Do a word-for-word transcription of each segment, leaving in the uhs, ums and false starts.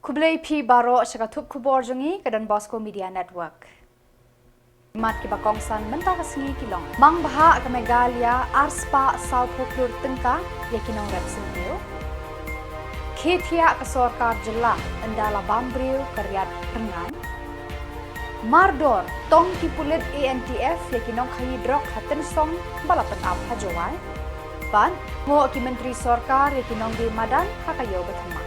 Khublei phi baroh sha ka thup khubor jong ngi ka Don Bosco Media Network. Mat kiba kongsan mynta ka sngi ki long: Mang bha ka Meghalaya arspah sawphew klur tyngka ïa ki nongrep syntiew. Khie thiah ka sorkar jylla ynda la bam briew ka riat ryngan. Mardor, tong ki pulit A N T F ïa ki nongkhaïi drok ha Tynsong ba la pynap ha Jowai. Bad, ngoh ki myntri sorkar ïa ki nongdie madan ha ka ïew ba thymmai.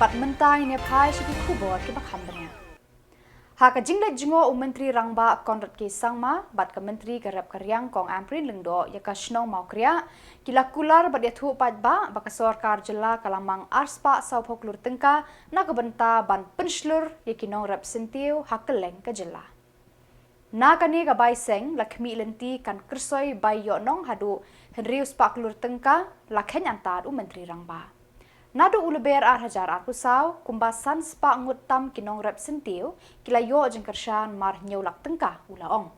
Bad mynta ngin ïa phai sha ki khubor kiba kham bniah. Ha ka jingleit jngoh u Myntri Rangbah Conrad K Sangma bad ka Myntri ka rep ka riang Kong Ampareen Lyngdoh ïa ka shnong Mawkriah, ki la kular bad ïathuh paidbah ba ka sorkar jylla ka la mang arspah sawphew klur tyngka na ka bynta ban pynshlur ïa ki nongrep syntiew ha kylleng ka jylla. Na kane ka bai seng la khmih lynti kan kyrsoi bai ïoh nong haduh hynriew spah klur tyngka, la kheiñ antad u Myntri Rangbah. Naduh u Lber ar hajar arphew saw, kumba san spah ngut tam ki nongrep syntiew ki la ïoh jingkyrshan mar hynñiew lak tyngka, u la ong.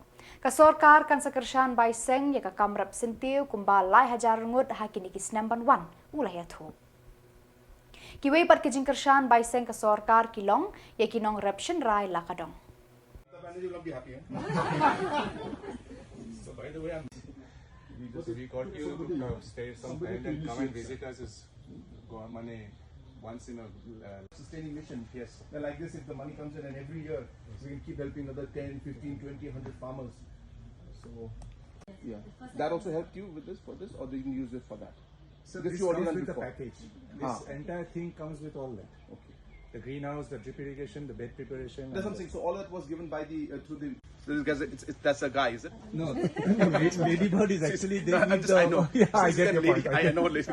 Ka sorkar kan sa kyrshan bai seng ïa ka kam rep syntiew kumba lai hajar ngut ha kine ki snem ban wan, u la ïathuh. Kiwei pat ki jingkyrshan bai seng ka sorkar ki long ïa ki nongrep shynrai la ka dong. So by the way, I'm, we just, we got you to, uh, spare some time and come and visit us. Is go, mane, once in a, uh, sustaining mission, yes. Now, like this, if the money comes in and every year we can keep helping another ten, fifteen, twenty, hundred farmers. So, yeah. That also helped you with this, for this, or did you use it for that? So this you already done before? This comes with the package. This entire thing comes with all that. Okay. The greenhouse, the drip irrigation, the bed preparation. That's what I'm saying. So all that was given by the, uh, through the, so this guy's, it's, it's, that's a guy, is it? No, Lady Bird is actually, they give the, I know. Yeah, I get your point. I know lady.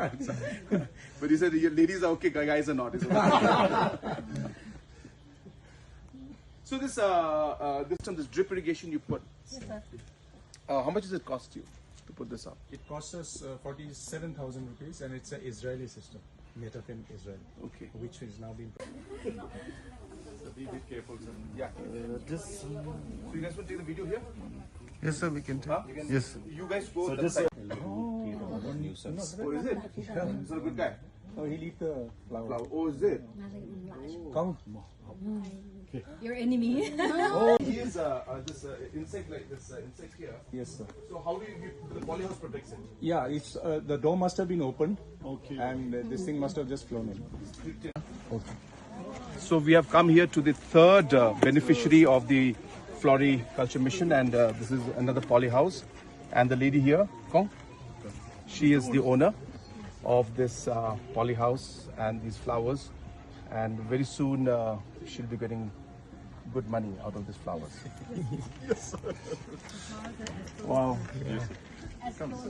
But you said the ladies are okay, guys are not, is it? So this, uh, uh, this one, this drip irrigation you put. Yes, sir. Uh, how much does it cost you to put this up? It costs us, uh, forty-seven thousand rupees, and it's a Israeli system, Netafim Israel, okay, which is now being. So be a bit careful, sir. Yeah. Uh, this. So you guys want to take the video here? Yes, sir, we can take. Huh? Yes. You guys go. So that this side. Oh, is it? He's a good guy. Oh, he leave the flower. Flower. Oh, is it? Come. Your enemy. Oh, he is, uh, uh, this, uh, insect, like this, uh, insect here. Yes, sir. So how do you give the polyhouse protection? Yeah, it's, uh, the door must have been opened. Okay. And, uh, this thing must have just flown in. Okay. So we have come here to the third, uh, beneficiary of the floriculture mission, and, uh, this is another polyhouse. And the lady here, Kong, she is the owner of this, uh, polyhouse and these flowers. And very soon, uh, she'll be getting good money out of these flowers. Wow.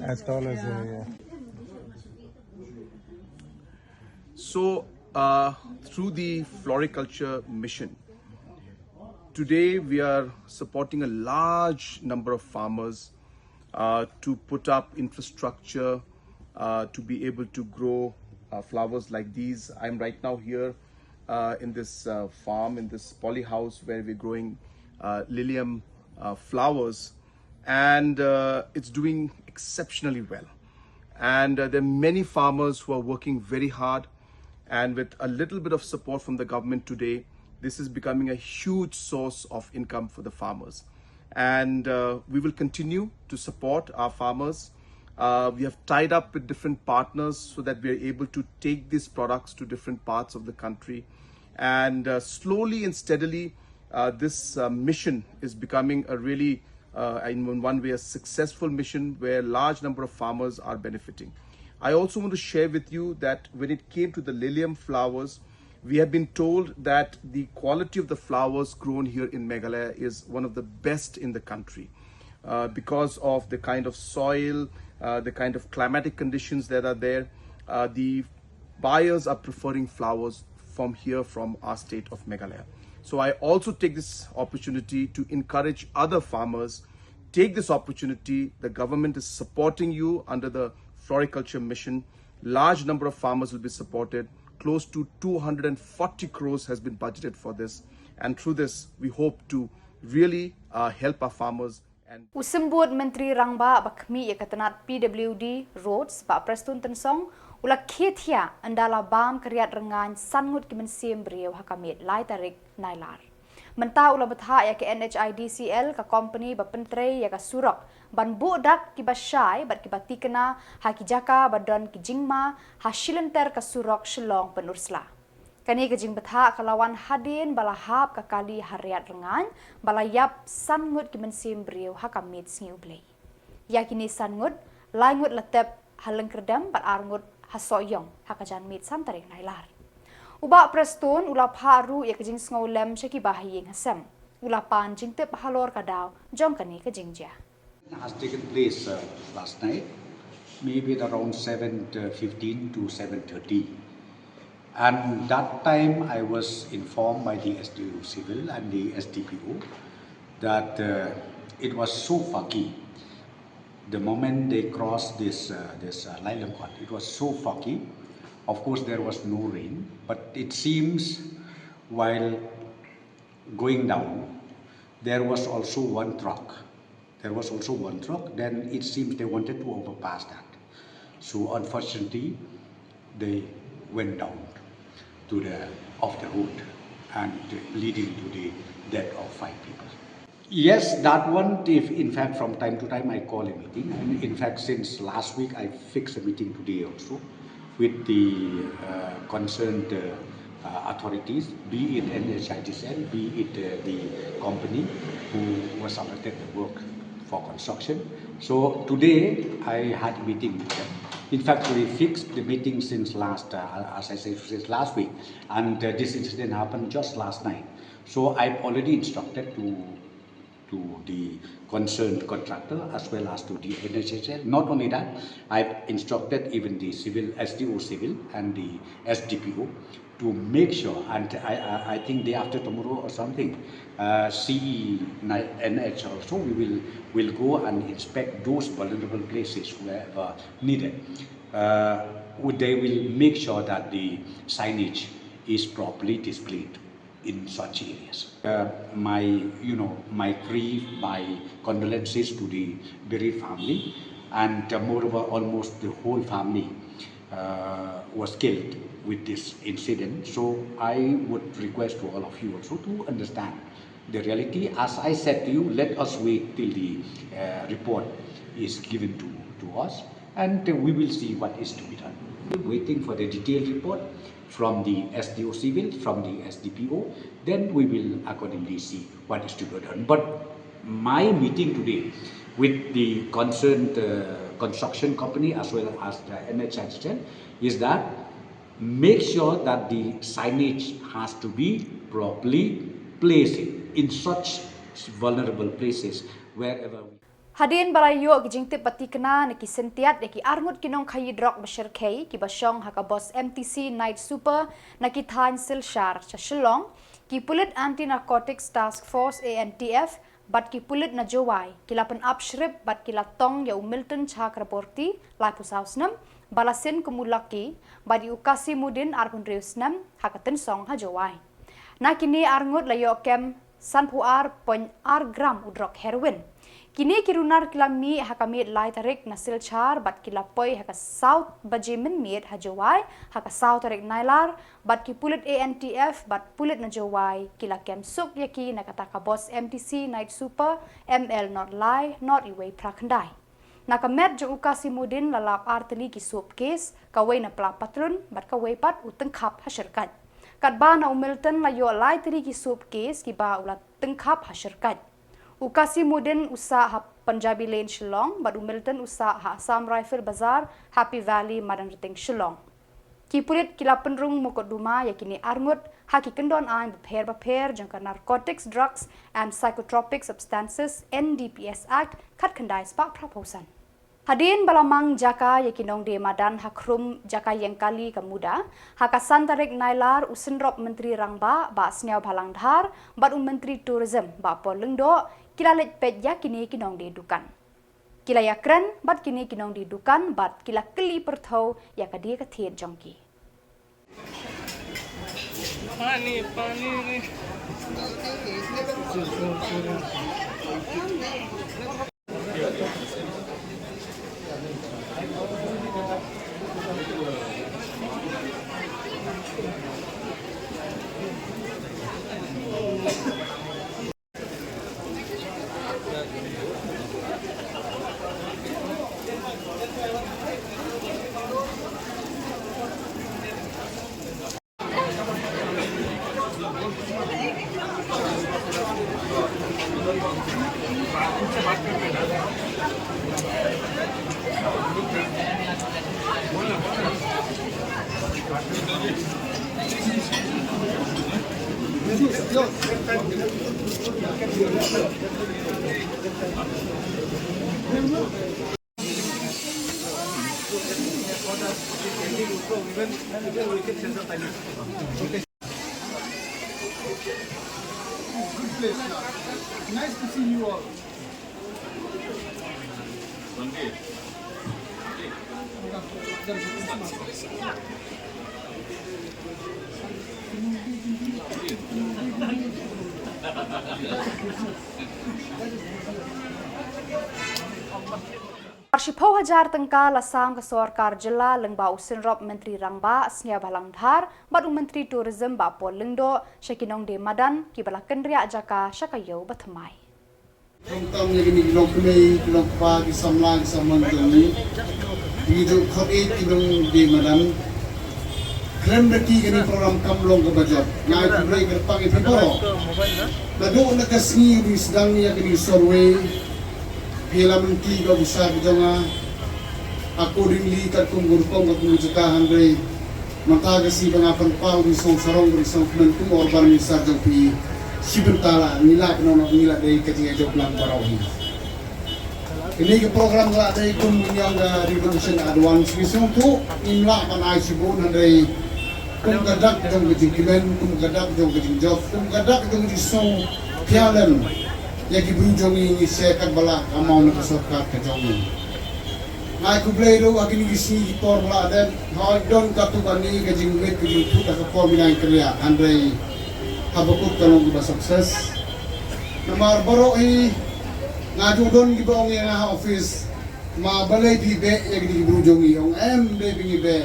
As tall as, uh, yeah. So, uh, through the floriculture mission, today we are supporting a large number of farmers, uh, to put up infrastructure, uh, to be able to grow, uh, flowers like these. I'm right now here, uh, in this, uh, farm, in this poly house where we're growing, uh, lilium, uh, flowers, and, uh, it's doing exceptionally well. And, uh, there are many farmers who are working very hard, and with a little bit of support from the government today, this is becoming a huge source of income for the farmers. And, uh, we will continue to support our farmers. Uh, we have tied up with different partners so that we are able to take these products to different parts of the country. And, uh, slowly and steadily, uh, this, uh, mission is becoming a really, uh, in one way, a successful mission where a large number of farmers are benefiting. I also want to share with you that when it came to the lilium flowers, we have been told that the quality of the flowers grown here in Meghalaya is one of the best in the country, uh, because of the kind of soil, uh, the kind of climatic conditions that are there. Uh, the buyers are preferring flowers from here, from our state of Meghalaya. So I also take this opportunity to encourage other farmers, take this opportunity. The government is supporting you under the floriculture mission. Large number of farmers will be supported. Close to two hundred and forty crores has been budgeted for this. And through this, we hope to really, uh, help our farmers. And u Symbud Myntri Rangbah ba khmih ïa ka tnat P W D Roads, Bah Prestone Tynsong, u la khie thiah ynda la bam ka riat rngain san ngut ki mynsiem briew ha ka miet lai tarik Nailar. Mynta u la bthah ïa ka N H I D C L, ka kompani ba pyntrei ïa ka surok, ban buh dak kiba shai bad kiba tikna ha ki jaka ba don ki jingma ha shilynter ka surok Shillong Pynursla. Kane ka jingbthah ka la wan hadien ba la hap ka kali ha riat rngain ba la ïap san ngut ki mynsiem briew ha ka miet Sngi U Blei. Ïa kine san ngut, lai ngut la tep ha Lyngkyrdem bad ar ngut ha Sohiong ha ka janmiet san tarik Nailar. U Bah Prestone u la phah ruh ïa ka jingsngewlem sha ki bahaïing hasem. U la pan jingtip halor ka daw jong kane ka jingjia. Has taken place uh, last night, maybe at around seven fifteen to seven thirty. And that time I was informed by the S D O Civil and the S D P O that uh, it was so foggy. The moment they crossed this uh, this uh, Lailangkot, it was so foggy. Of course, there was no rain, but it seems while going down, there was also one truck. There was also one truck. Then it seems they wanted to overpass that. So unfortunately, they went down to the off the road and leading to the death of five people. Yes, that one, if in fact from time to time I call a meeting, and in fact since last week I fixed a meeting today also with the uh, concerned uh, uh, authorities, be it N H I D C L, be it uh, the company who was allotted the work for construction. So today I had a meeting with them. In fact, we fixed the meeting since last, uh, as I said, since last week, and uh, this incident happened just last night. So I've already instructed to to the concerned contractor as well as to the N H I D C L. Not only that, I've instructed even the civil, S D O civil and the S D P O to make sure, and I, I, I think day after tomorrow or something, uh, C E N H also, we will, will go and inspect those vulnerable places wherever needed. Uh, they will make sure that the signage is properly displayed in such areas. Uh, my, you know, my grief, my condolences to the bereaved family, and uh, moreover, almost the whole family uh, was killed with this incident. So I would request to all of you also to understand the reality. As I said to you, let us wait till the uh, report is given to, to us, and uh, we will see what is to be done. We're waiting for the detailed report from the S D O Civil, from the S D P O, then we will accordingly see what is to be done. But my meeting today with the concerned uh, construction company as well as the N H I D C L is that make sure that the signage has to be properly placed in such vulnerable places wherever we Hadien ba la ïoh ki jingtip ba tikna na ki syntiat ïa ki arngut ki nongkhaïi drok ba shyrkhei kiba shong ha ka bos M T C Night Super na ki thaiñ Silchar sha Shillong, ki pulit Anti Narcotics Task Force A N T F bad ki pulit na Jowai ki la pynap shrip bad ki la tong ïa u Milton Chakraborty, laiphew saw snem, ba la sin kum u Lucky, bad ïa u Kasimuddin, arphew hynriew snem, ha ka Tynsong ha Jowai. Na kine arngut la ïoh kem sanphew ar point ar gram u drok heroin. Kine ki runar ki la mih ha ka miet lai tarik na Silchar bad ki la poi ha ka saw baje mynmiet ha Jowai ha ka saw tarik Nailar, bad ki pulit A N T F bad pulit na Jowai ki la kem suk ïa ki na kata ka bos M T C Night Super M L not lai not iwei phra khyndai. Na ka met jong u Kasimuddin la lap ar tylli ki suitcase, kawei na pla patlun bad kawei pat u tyngkhap ha shyrkait. Katba na u Milton la ïoh lai tylli ki suitcase kiba u la tyngkhap ha shyrkait. U Kasimuddin u sah ha Punjabi Lane Shillong bad u Milton u sah ha Assam Rifle Bazar, Happy Valley, Madanrting Shillong. Ki pulit ki la pynrung mukotduma ïa kine arngut ha ki kyndon aiñ bapher bapher jong ka Narcotics Drugs and Psychotropic Substances N D P S Act khatkhyndai spah phraphew san. Hadien ba la mang jaka ïa ki nongdie madan ha khrum jaka ïeng kali ka MUDA, ha ka san tarik Nailar u Synrop Myntri Rangbah Bah Sniawbhalang Dhar bad u Myntri Tourism Bah Paul Lyngdoh ki la leit peit ïa kine ki nongdie dukan. Ki la ïakren bad kine ki nongdie dukan bad ki la kylli pyrthew ïa ka die ka thied jong ki. Good place, yeah. Nice to see you all. Ar shiphew hajar tyngka la sam ka sorkar jylla lyngba u synrop Myntri Rangbah Sniawbhalang Dhar bad u Myntri Tourism Bah Paul Lyngdoh sha ki nongdie madan kiba la kynriah jaka sha ka ïew ba thymmai. Khamtam ïa kine ki longkmie, ki longkpa, ki samla, ki samla jong ngi. Ngi ju khot ïa ki nongdie madan. Khlem da ki kane ka program kam long kaba jop. Nga ai khublei kyrpang ïa phi baroh. Naduh na ka sngi ba ngi sdang ïa kane ka survey, phi la mynta ka officer ka jong nga. Accordingly, katkum ka rukom, katkum ka jaka, hynrei mynta ka sngi ba nga pynpaw, ngi sngewsarong, ngi sngewkmen kum u urban minister jong phi. Shi bynta la ngi lah, kynnoh ngi lah dei ka jingïajop lang baroh hi. Kane ka program la dei kum ngi ong ka revolution advance, ngi sngewthuh ngim lah ban ai shibun, hynrei kum ka dak jong ka jingkmen, kum ka dak jong ka jingjop, kum ka dak jong ka jingsngewthuh ïa ki briew jong ngi, ngi share katba lah ka amount na ka sorkar ka jong ngi. Nga ai khublei ruh ha kine ki sngi ki por ba la dep, hooid don katto katne ka jingmit ka jingput ha ka por ba ngi la kynriah, hynrei haba kut ka long kaba success. Namar baroh hi nga ju don kiba ong ïa nga ha office, ma balei phi beh ïa kine ki briew jong ngi, ong em dei ba ngi beh.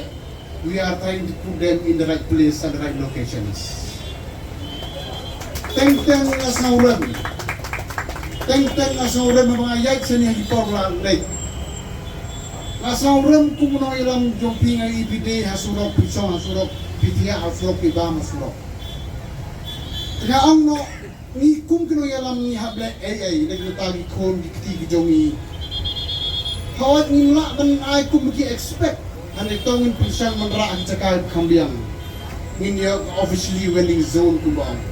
We are trying to put them in the right place and the right locations. Teng teng nga sngewrem. Teng teng nga sngewrem ba nga ïaid shane ha ki por ba la leit. Nga sngewrem kum u nongïalam jong phi, nga ïohi phi dei ha surok, phi shong ha surok, phi thiah ha surok, phi bam ha surok. Te nga ong noh, ngi kum ki nongïalam ngi hap leh ei ei na ki bynta ki khun ki kti ki jong ngi. Hooid ngim lah ban ai kum ki expect. Hynrei to ngin pynshang ban rah ha ki jaka ba kham biang. Ngin ïoh officially vending zone kumba ong.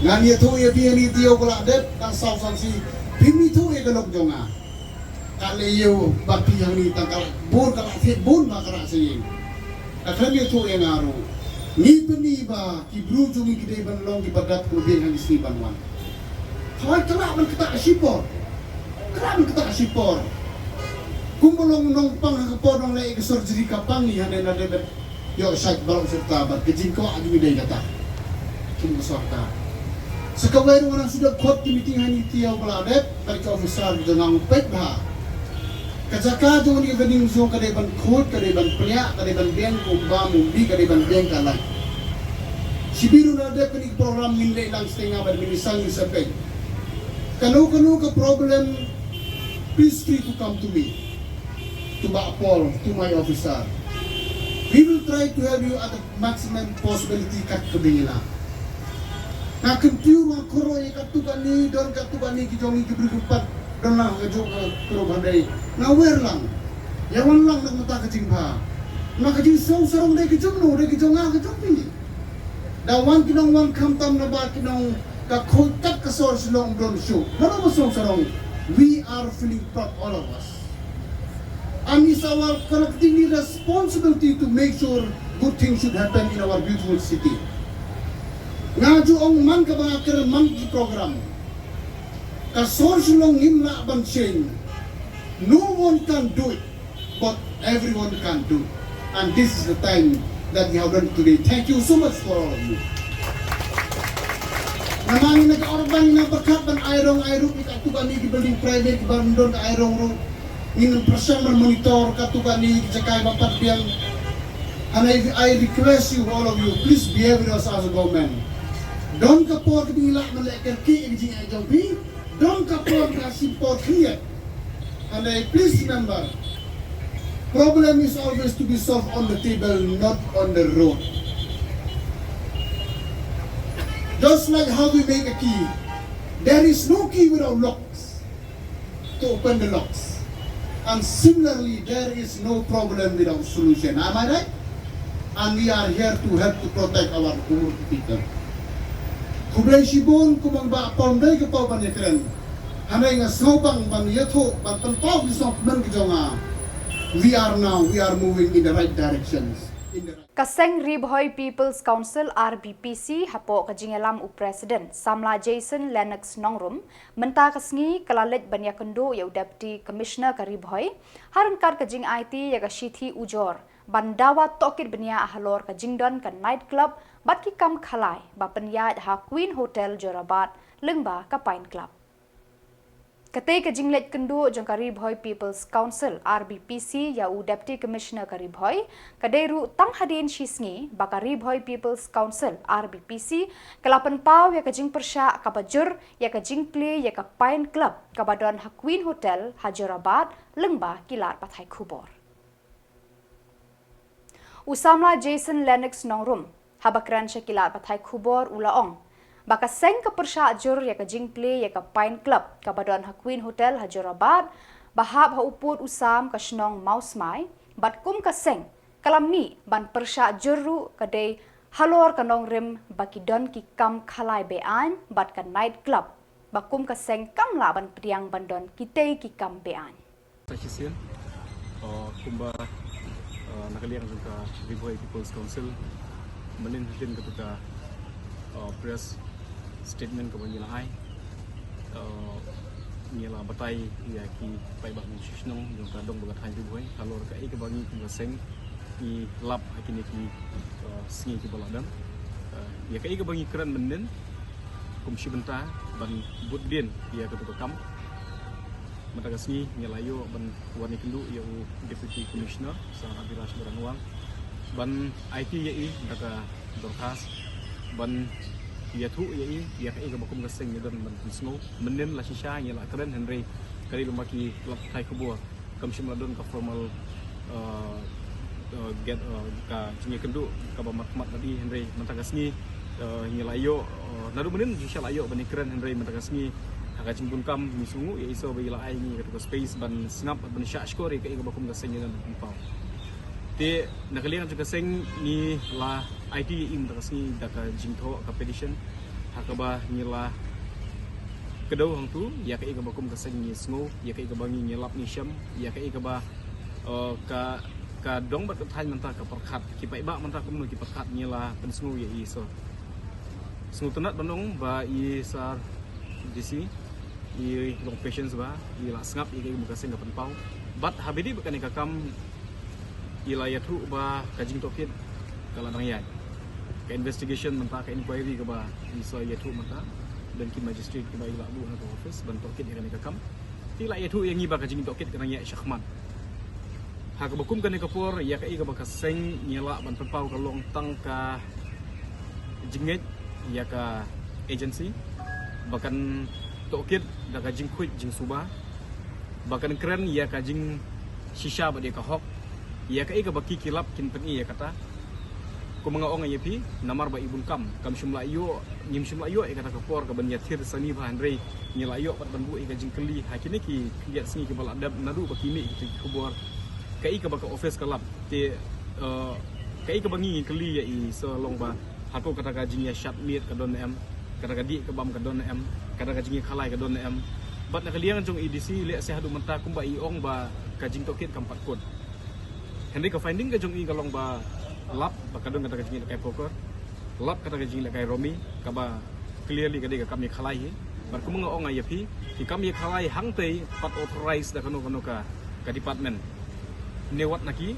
Ngan ïathuh ïa phi hangne taïew ba la dep, tang saw san sngi phim ithuh ïa ka lok jong nga. Ka leh ïew bad phi hangne tang ka la bun, ka la thied bun ba ka rah sha ïing. Ka khlem ïathuh ïa nga ruh. Ngi pyni ba ki briew jong ngi ki dei ban long kiba dap kiba biang ha ki sngi ban wan. Hooid ka lah ban ktah ka shipor. Ka lah ban ktah ka shipor. Kumba long nongpang ha ka por nongleh ïa ka surgery ka pang ngi hangne na Debet. Ïoh shait baroh sirta bad ka jingkwah jong ngi dei kata. Kum ka sorkar. Sa kawei ruh nga dang shu dep khot ki meeting hangne taïew ba la dep bad ki officer ki jong nga, peit bha. Ka jaka jong kane ka vending zone ka dei ban khuid, ka dei ban pliah, ka dei ban biang, ka um bam um bi ka dei ban biang ka light. Shibit ruh la dep kane ka program ngin leh lang shatei nga bad minister ngin sa peit. Kano kano ka problem, please free to come to me. To Bah Paul, to my officer. We will try to help you at the maximum possibility kat kaba ngi lah. Nga kyntiew, nga kyrpad ïa katto katne, don katto katne ki jong ngi ki briew ki pat don lang ha kajuh ka group, hynrei nga wer lang. Ïa wan lang na ka bynta ka jingbha. Namar ka jingsngewsarong dei ka jong no, dei ka jong nga, ka jong phi. Da wan ki nongwan khamtam naba ki nong ka khuid kat ka sor Shillong, don shuh. Mano ba sngewsarong? We are feeling proud, all of us. And it's our collectively responsibility to make sure good things should happen in our beautiful city. Nga ju ong man kaba nga kren man ki program. Ka sor Shillong ngim lah ban change. No one can do it, but everyone can do. And this is the time that we have done today. Thank you so much for all of you. Namar ngi na ka urban ngi nang pyrkhat ban ai rong ai ruh ïa katto katne ki building private kiba ym don ka ai rong ruh. Ngin pyrshang ban monitor katto katne ki jaka ba pat biang. And I, I request you, all of you, please behave with us as a government. Don ka por kaba ngi lah ban leh kyrkieh ïa ka jingeh jong phi. Don ka por, ka shim por khyndiat. And I, please remember, problem is always to be solved on the table, not on the road. Just like how we make a key, there is no key without locks to open the locks. And similarly, there is no problem without solution. Am I right? And we are here to help to protect our Khubor people. Khublei shibun kumba ba pom dei ka pom ban ïakren. Hangne nga sngewbang ban ïathuh ban pynpaw ki sngewkmen ki jong nga. We are now, we are moving in the right directions. In the right Ka seng Ri Bhoi People's Council, R B P C, hapoh ka jingïalam u President Samla Jason Lennox Nongrum, mynta ka sngi ka la leit ban ïakynduh ïa u Deputy Commissioner ka Ri Bhoi ha ryngkat ka jingaiti ïa ka shithi ujor ban dawa tohkit bniah halor ka jingdon ka night club bad ki kam khalai ba pynïaid ha Queen Hotel Jorabat lyngba ka Pine Club. Katei ka jingleit kynduh jong ka Ri Bhoi People's Council, R B P C, ïa u Deputy Commissioner ka Ri Bhoi ka dei ruh tang hadien shi sngi ba ka Ri Bhoi People's Council, R B P C, ka la pynpaw ïa ka jingpyrshah kaba jur ïa ka jingplie ïa ka Pine Club kaba don ha Queen Hotel ha Jorabat lyngba ki lad pathai khubor. U Samla Jason Lennox Nongrum, haba kren sha ki lad pathai khubor u la ong ba ka seng ka pyrshah jur ïa ka jingplie ïa ka Pine Club kaba don ha Queen Hotel ha Jorabat, ba hap ha u pud u sam ka shnong Mawsmai, bad kum ka seng ka la mih ban pyrshah jur ruh ka dei halor ka nongrim ba ki don ki kam khalai be-aiñ bad ka night club ba kum ka seng kam lah ban pdiang ban don kitei ki kam be-aiñ. Sa shisien, uh, kumba, uh, na ka liang jong ka Ri Bhoi People's Council, mynnin hadien kata ka, uh, press statement kaba ngi la ai, uh, ngi la batai ïa ki paidbah nongshong shnong jong ka dong bad ka thaiñ Ri Bhoi halor kaei kaba ngi kum ka seng ngi lap ha kine ki, uh, sngi kiba la dang. Uh, ïa kaei kaba ngi kren mynnin kum shi bynta ban bud dien ïa kata ka kam. Mynta ka sngi ngi la ïoh ban wan ïakynduh ïa u Deputy Commissioner Sir Abhiraj Baranwang ban aiti ïa i da ka dorkhas ban ïathuh ïa i ïa kaei kaba kum ka seng ngi don ban pynsngew. Mynnin la shisha ngi la kren hynrei ka dei lem bad ki lad pathai khubor kam shym la don ka formal, uh, uh, get, uh, ka jingïakynduh kaba markhmat bad i hynrei mynta ka sngi, uh, ngi la ïoh, uh, naduh mynnin ngi shu la ïoh ban ïakren hynrei mynta ka sngi ha ka jingbun kam ngi sngew ïa i so ba i la ai ngi kata ka space ban sngap ban shah shkor ïa kaei kaba kum ka seng ngi don ban pynpaw. Te na ka liang jong ka seng ngi la aiti ïa i mynta ka sngi da ka jingthoh ka petition ha kaba ngi la kdew hangtu ïa kaei kaba kum ka seng ngi sngew, ïa kaei kaba ngi ngi lap ngi shem, ïa kaei kaba, uh, ka, ka dong bad ka thaiñ mynta ka pyrkhat, ki paidbah mynta kumno ki pyrkhat ngi la pynsngew ïa i so. Sngewtynnat ban ong ba i Sir D C i long patience ba i la sngap ïa kaei kaba ka seng ka pynpaw. Bad haba ïadei bad kane ka kam i la ïathuh ba ka jingtohkit ka la dang ïaid. Ka investigation mynta ka inquiry kaba i sa ïathuh mynta don ki magistrate kiba i la buh na ka office ban tohkit ïa kane ka kam. Te i la ïathuh ïa ngi ba ka jingtohkit ka dang ïaid shakhmat. Ha kaba kum kane ka por ïa kaei kaba ka seng ngi lah ban pynpaw ka long tang ka jingngeit ïa ka agency ba kan tohkit da ka jingkhuid jingsuba ba kan kren ïa ka jingshisha bad ïa ka hok ïa kaei kaba ki ki lap kin pyni ïa kata. Kumba nga ong ïa phi namar ba i bun kam kam shym la ïoh ngim shym la ïoh ïa kata ka por ka ban ïathir sani ba hynrei ngi la ïoh pat ban buh ïa ka jingkylli ha kine ki khyndiat sngi kiba la dep naduh ba ki mih ki khubor kaei kaba ka office ka lap. Te, eh, kaei kaba ngi ngi kylli ïa i sa long ba hato kata ka jingïashad miet ka don em, kata ka dih ka bam ka don em, kata ka jingïakhalai ka don em. Bad na ka liang jong i D C leh se haduh mynta kumba i ong ba ka jingtohkit kam pat kut. Hynrei ka finding ka jong i ka long ba lap ba ka don kata ka jingïalehkai poker, lap kata ka jingïalehkai rummy kaba clearly ka dei ka kam ïakhalai hi. Bad kumba nga ong ïa phi ki kam ïakhalai hangtei pat authorize da kano kano ka, ka department. Ne wat na ki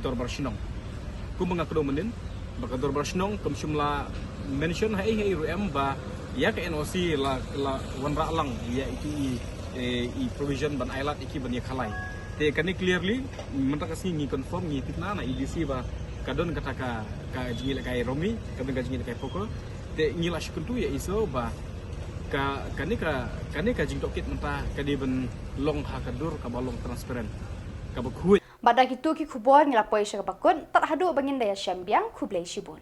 dorbar shnong. Kumba nga kdew mynnin ba ka dorbar shnong kam shym la mention ha ei ha ei ruh em ba ïa ka N O C la, la wanrah lang ïa i, i, i provision ban ailad ïa ki ban ïakhalai. Te kane clearly mynta ka sngi ngi confirm ngi tip na na i D C ba ka don kata ka, ka jingïalehkai rummy, ka don ka jingïalehkai poker. Te ngi la shu kyntu ïa i so ba ka, kane ka, kane ka jingtohkit mynta ka dei ban long ha ka dur kaba long transparent, kaba khuid. Bad da kitu ki khubor ngi la poi sha kaba kut, tad haduh ba ngin da ïashem biang, khublei shibun.